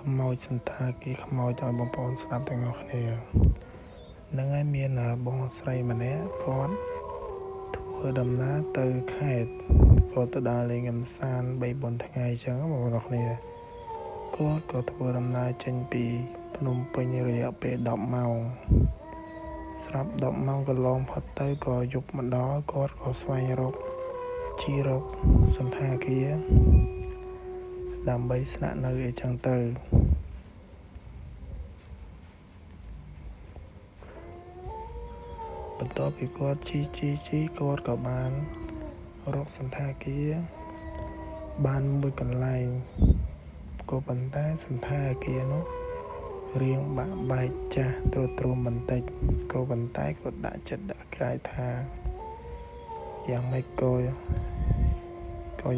ខ្មោចសន្តាគារខ្មោចឲ្យបងប្អូនស្ដាប់ទាំងអស់គ្នាហ្នឹងហើយមានបងស្រីម្នាក់គាត់ធ្វើដំណើរទៅខេត្តគាត់ទៅដើរលេងកម្សាន្ត3 4ថ្ងៃអញ្ចឹងបងប្អូនគ្នាគាត់ក៏ធ្វើដំណើរចេញពីភ្នំពេញរយៈពេល10ម៉ោងស្រាប់10ម៉ោងកន្លងផុតទៅក៏យប់មកដល់គាត់ក៏ស្វែងរកជីរកសន្តាគារដើម្បីស្នាក់នៅអីចឹងទៅបន្ទាប់ពីគាត់ជីគាត់ក៏បានរកសន្តាគារបានមួយកន្លែងក៏ប៉ុន្តែសន្តាគារនោះរៀងបាក់បែកចាស់ទ្រុឌទ្រោមបន្តិចក៏ប៉ុន្តែគាត់ដាក់ចិត្តដាក់កាយថាយ៉ាងម៉េចក៏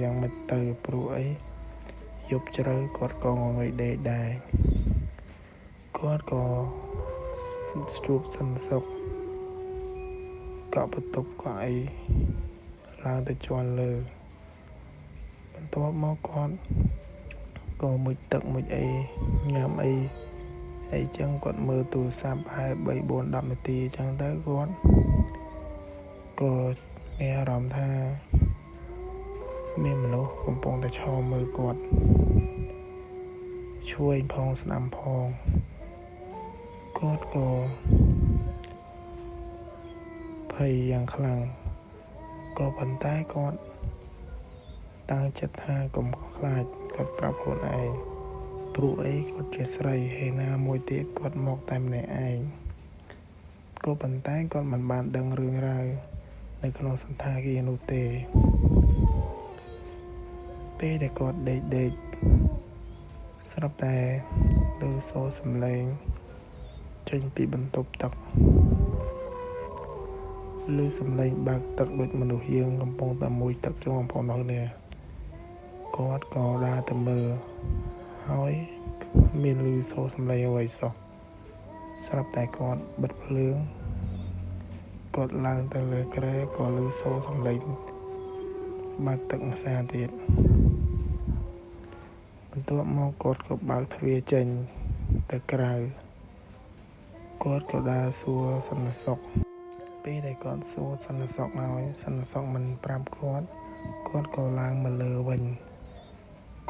យ៉ាងម៉េចទៅព្រោះអីយប់ជ្រៅគាត់ក៏ងងុយដេកដែរគាត់ក៏ជួបសន្តិសុខកក់បន្ទប់ក៏អីឡើងទៅជាន់លើបន្ទាប់មកគាត់ក៏មុជទឹកមុជអីញ៉ាំអីអីចឹងគាត់មើលទូរស័ព្ទប្រហែល3 4 10នាទីចឹងទៅគាត់ក៏មានអារម្មណ៍ថាមានមនុស្សកំពុងតែឈរមើលគាត់ឆ្វេងផងស្ដាំផងគាត់ក៏ភ័យយ៉ាងខ្លាំងក៏ប៉ុន្តែគាត់តាំងចិត្តថាកុំខ្លាចគាត់ប្រាប់ខ្លួនឯងព្រោះអីគាត់ជាស្រីហើយណាមួយទៀតគាត់មកតែម្នាក់ឯងក៏ប៉ុន្តែគាត់មិនបានដឹងរឿងរ៉ាវនៅក្នុងសន្តាគារនោះទេពេលដែលគាត់ដេកស្រាប់តែឮសូរសំឡេងចេញពីបន្ទប់ទឹកឮសំឡេងបើកទឹកដូចមនុស្សយើងកំពុងតែមួយទឹកចឹងបងប្អូនគ្នាគាត់ក៏ដើរទៅមើលហើយមានឮសូរសំឡេងអ្វីសោះស្រាប់តែគាត់បិទភ្លើងគាត់ឡើងទៅលើគ្រែក៏ឮសូរសំឡេងបើកទឹកម្សាទៀតបន្ទាប់មកគាត់ក៏បើកទ្វារចេញទៅក្រៅគាត់ក៏ដើរសួរសន្តិសុខពេលដែលគាត់សួរសន្តិសុខហើយសន្តិសុខមិនប្រាប់គាត់គាត់ក៏ឡើងមកលើវិញ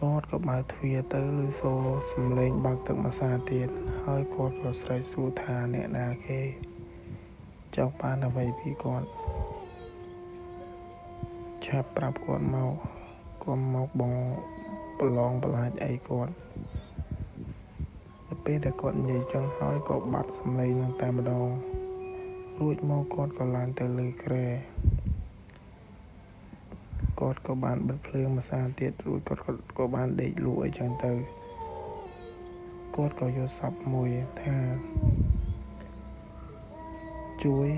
គាត់ក៏បើកទ្វារទៅឮសូរសំឡេងបើកទឹកម្សាទៀតហើយគាត់ក៏ស្រែកសួរថាអ្នកណាគេចង់បានអ្វីពីគាត់ឆាប់ប្រាប់គាត់មកគាត់មកបងប្រឡងប្រឡាចអីគាត់ទៅពេលដែលគាត់និយាយចឹងហើយក៏បាត់សំឡេងនឹងតែម្ដងរួចមកគាត់ក៏ឡើងទៅលើគ្រែគាត់ក៏បានបិទភ្លើងម្សាទៀតរួចគាត់ក៏បានដេកលក់អីចឹងទៅគាត់ក៏យកសពមួយថាជួយ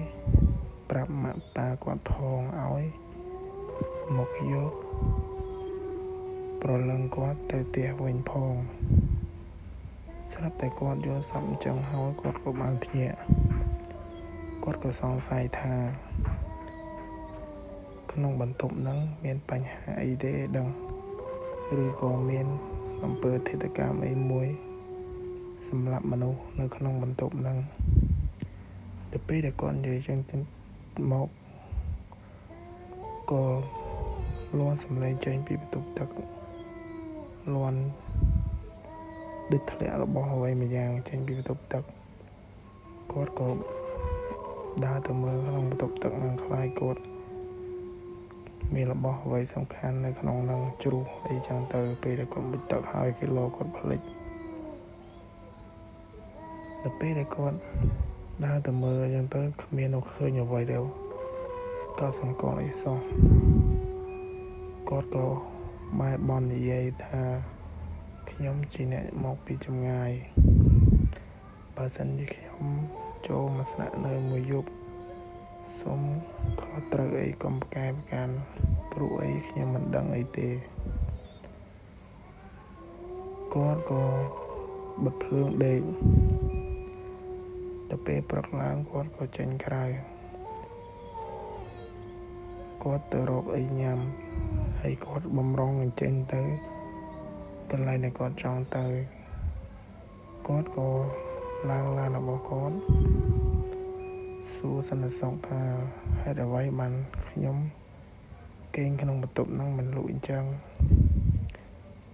ប្រាប់ម៉ាក់ប៉ាគាត់ផងឲ្យមកយកប្រលឹងគាត់ទៅផ្ទះវិញផងស្រាប់តែគាត់យកសពអញ្ចឹងហើយគាត់ក៏បានភ្ញាក់គាត់ក៏សង្ស័យថាក្នុងបន្ទប់ហ្នឹងមានបញ្ហាអីទេដឹងឬក៏មានអំពើឃាតកម្មអីមួយសម្រាប់មនុស្សនៅក្នុងបន្ទប់ហ្នឹងដល់ពេលដែលគាត់និយាយចឹងមកក៏លាន់សំឡេងចេញពីបន្ទប់ទឹកលាន់ដូចធ្លាក់របស់អ្វីមួយយ៉ាងចេញពីបន្ទប់ទឹកគាត់ក៏ដើរទៅមើលក្នុងបន្ទប់ទឹកនឹងខ្លាចគាត់មានរបស់អ្វីសំខាន់នៅក្នុងនឹងជ្រុះអីចឹងទៅពេលដែលគាត់មុជទឹកហើយគេលោគាត់ភ្លេចដល់ពេលដែលគាត់ដើរទៅមើលចឹងទៅគ្មាននៅឃើញអ្វីទេក៏សង្កល់អីសោះគាត់ក៏បែបននិយាយថាខ្ញុំជាអ្នកមកពីចម្ងាយបើសិនជាខ្ញុំចូលមកស្នាក់នៅមួយយប់សូមខុសត្រូវអីកុំប្រកែប្រកាន់ព្រោះអីខ្ញុំមិនដឹងអីទេគាត់ក៏បិទភ្លើងដេកដល់ពេលព្រឹកឡើងគាត់ក៏ចេញក្រៅគាត់ទៅរកអីញ៉ាំហើយគាត់បំរុងអញ្ចឹងទៅកន្លែងដែលគាត់ចង់ទៅ គាត់ក៏ឡើងឡានរបស់គាត់សួរសន្តិសុខថាហេតុអ្វីបានខ្ញុំគេងក្នុងបន្ទប់ហ្នឹងមិនលក់អញ្ចឹង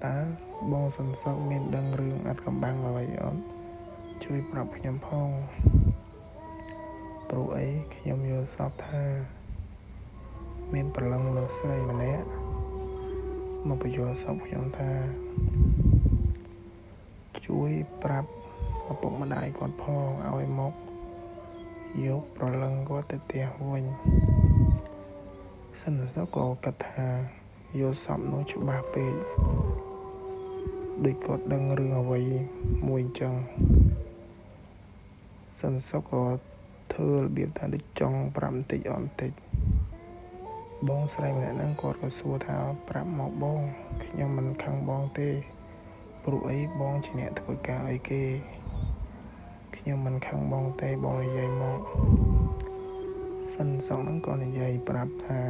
តើបងសន្តិសុខមានដឹងរឿងអាថ៌កំបាំងអ្វីអត់ជួយប្រាប់ខ្ញុំផងព្រោះអីខ្ញុំយល់សប្តិថាមានព្រលឹងមនុស្សស្រីម្នាក់មកបញ្យល់សប្តិខ្ញុំថាជួយប្រាប់ឪពុកម្ដាយគាត់ផងឲ្យមកយកព្រលឹងគាត់ទៅផ្ទះវិញសន្តិសុខក៏គិតថាយល់សប្តិនោះច្បាស់ពេកដូចគាត់ដឹងរឿងអ្វីមួយអញ្ចឹងសន្តិសុខក៏ធ្វើរបៀបថាដូចចង់ប្រាប់បន្តិចអត់បន្តិចបងស្រីម្នាក់ហ្នឹងគាត់ក៏សួរថាប្រាប់មកបងខ្ញុំមិនខឹងបងទេព្រោះអីបងជាអ្នកធ្វើការឲ្យគេខ្ញុំមិនខឹងបងទេបងនិយាយមកសន្តិសុខហ្នឹងក៏និយាយប្រាប់ថា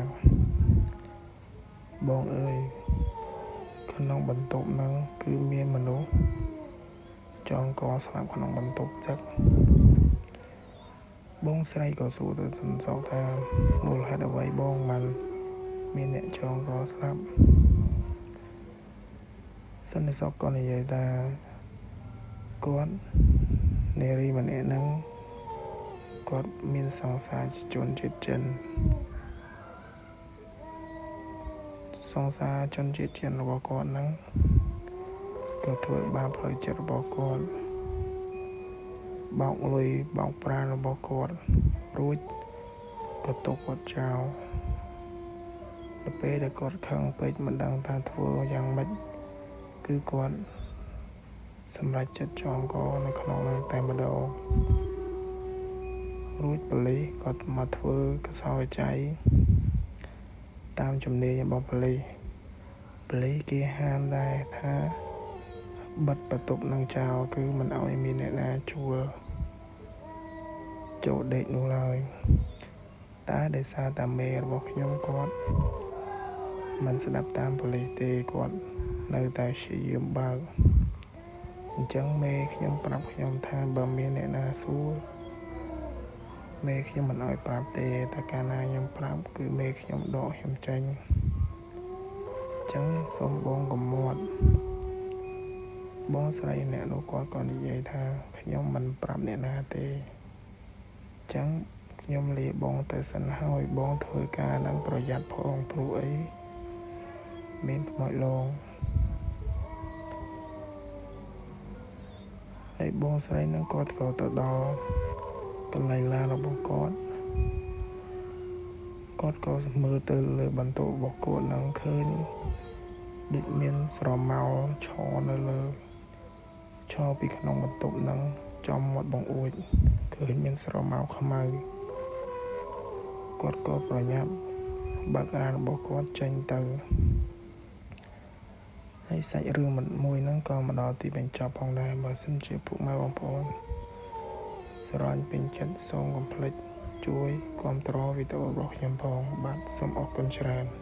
បងអើយក្នុងបន្ទប់ហ្នឹងគឺមានមនុស្សចងកស្លាប់ក្នុងបន្ទប់ទឹកបងស្រីក៏សួរទៅសន្តិសុខថាមូលហេតុអ្វីបងបានមានអ្នកចងកស្លាប់សន្តិសុខក៏និយាយថាគាត់នារីម្នាក់ហ្នឹងគាត់មានសង្សារជាជនជាតិចិនសង្សារជនជាតិចិនរបស់គាត់ហ្នឹងក៏ធ្វើបាបផ្លូវចិត្តរបស់គាត់បោកលុយបោកប្រាណរបស់គាត់រួចក៏ទុកគាត់ចោលដល់ពេលដែលគាត់ខឹងពេកមិនដឹងថាធ្វើយ៉ាងម៉េចគឺគាត់សម្រេចចិត្តចងកនៅក្នុងនឹងតែម្ដងរួចប៉ូលីសគាត់មកធ្វើកសោវិច័យតាមជំនាញរបស់ប៉ូលីសប៉ូលីសគេហាមដែរថាបិទបន្ទប់នឹងចោលគឺមិនឲ្យមានអ្នកណាជួលចូលដេកនោះឡើយតែដោយសារតាមេរបស់ខ្ញុំគាត់មិនស្ដាប់តាមប៉ូលីសទេគាត់នៅតែព្យាយាមបើកអញ្ចឹងមេខ្ញុំប្រាប់ខ្ញុំថាបើមានអ្នកណាសួរមេខ្ញុំមិនឲ្យប្រាប់ទេតែកាលណាខ្ញុំប្រាប់គឺមេខ្ញុំដកខ្ញុំចេញអញ្ចឹងសូមបងកុំមាត់បងស្រីអ្នកនោះគាត់ក៏និយាយថាខ្ញុំមិនប្រាប់អ្នកណាទេអញ្ចឹងខ្ញុំលាបងទៅសិនហើយបងធ្វើការនឹងប្រយ័ត្នផងព្រោះអីមានខ្មោចលងហើយបងស្រីនឹងគាត់ក៏ទៅដល់កន្លែងឡានរបស់គាត់គាត់ក៏មើលទៅលើបន្ទប់របស់គាត់នឹងឃើញដូចមានស្រមោលឈរនៅលើឈរពីក្នុងបន្ទប់នឹងចំមាត់បង្អួចឃើញមានស្រមោលខ្មៅគាត់ក៏ប្រញាប់បើកឡានរបស់គាត់ចេញទៅហើយសាច់រឿងមួយហ្នឹងក៏មកដល់ទីបញ្ចប់ផងដែរបើសិនជាពុកម៉ែបងប្អូនស្រឡាញ់ពេញចិត្តសូមកុំភ្លេចជួយគាំទ្រវីដេអូរបស់ខ្ញុំផងបាទសូមអរគុណច្រើន។